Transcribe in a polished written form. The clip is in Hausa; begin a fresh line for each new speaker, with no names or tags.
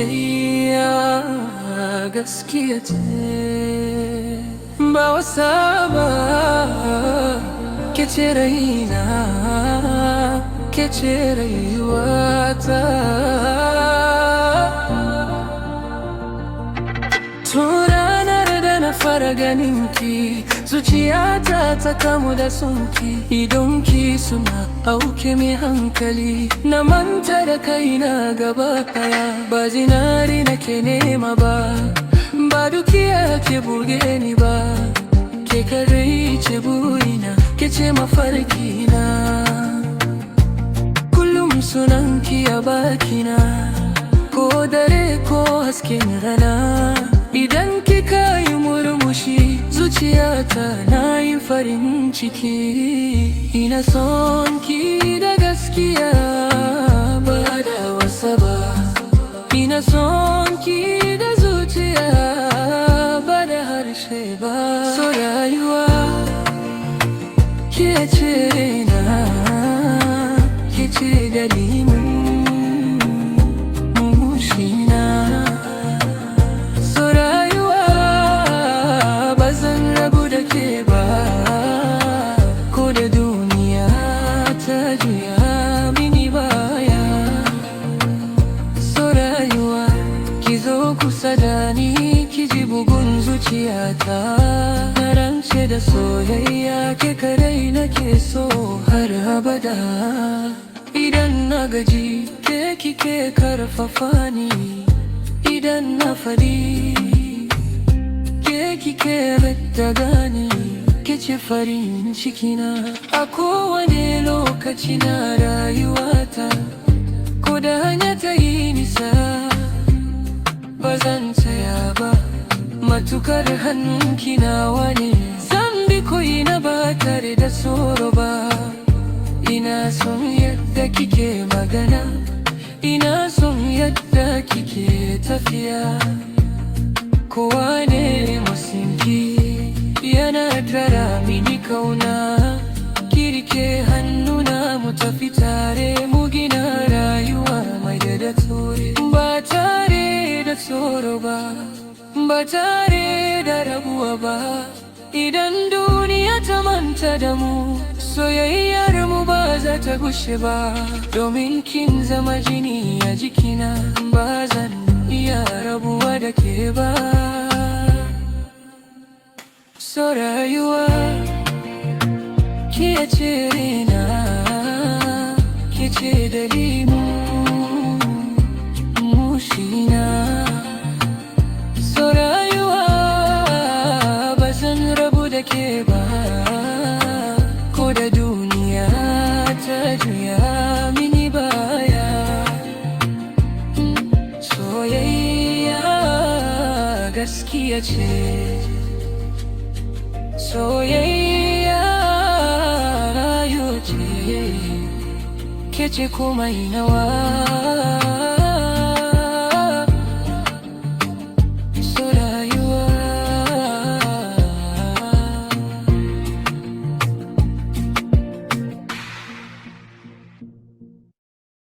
Soyayya gaskiya ce, ba wasa ba. Ke ce raina, ke ce rayuwata. Tun ranar da na fara ganinki, zuciyata ta kamu da sonki. Idonki suna ɗauke min hankali, na manta da kaina gaba ɗaya. Ba zinari nake nema ba, ba dukiya ke burge ni ba. Ke kadai ce burina, ke ce mafarkina. Kullum sunanki a bakina, ko dare ko hasken rana. Idan kika yi murmushi, zuciyata na yin farin ciki. Ina son ki da gaskiya, ba da wasa ba. Ina son ki da zuciya, ba da harshe ba. So rayuwa, ke ce na, ke ce dalilin murmushina. So rayuwa, ba zan rabu da ke ba, ko da duniya ta juya mini baya. So rayuwa, ki zo kusa da ni, ki ji bugun zuciyata. Na rantse da soyayya, ke kadai nake so har abada. Idan na gaji, ke kike karfafa ni. Idan na fadi, ke kike daga ni. Ke ce farin cikina a kowane lokaci na rayuwata. Ko da hanya ta yi nisa, ba zan tsaya ba, matukar hannunki nawa ne. Zan bi ko'ina ba tare da tsoro ba. Ina son yadda kike magana, ina son yadda kike tafiya. Kowane motsinki yana tara mini kauna. Ki rike hannuna mu tafi tare, mu gina rayuwa mai da tsore. Ba tare da tsoro ba, ba tare da rabuwa ba. Idan duniya ta manta da mu, soyayyar mu ba za ta gushe ba. Domin kin zama jini a jikina, ba zan iya rabuwa da ke ba. So rayuwa, ke ce raina, ke ce dalilin murmushina. So rayuwa, ba zan rabu da ke ba, ko da duniya ta juya mini baya. Soyayya gaskiya ce. Soyayya rayuwa ce. Ke ce komai nawa.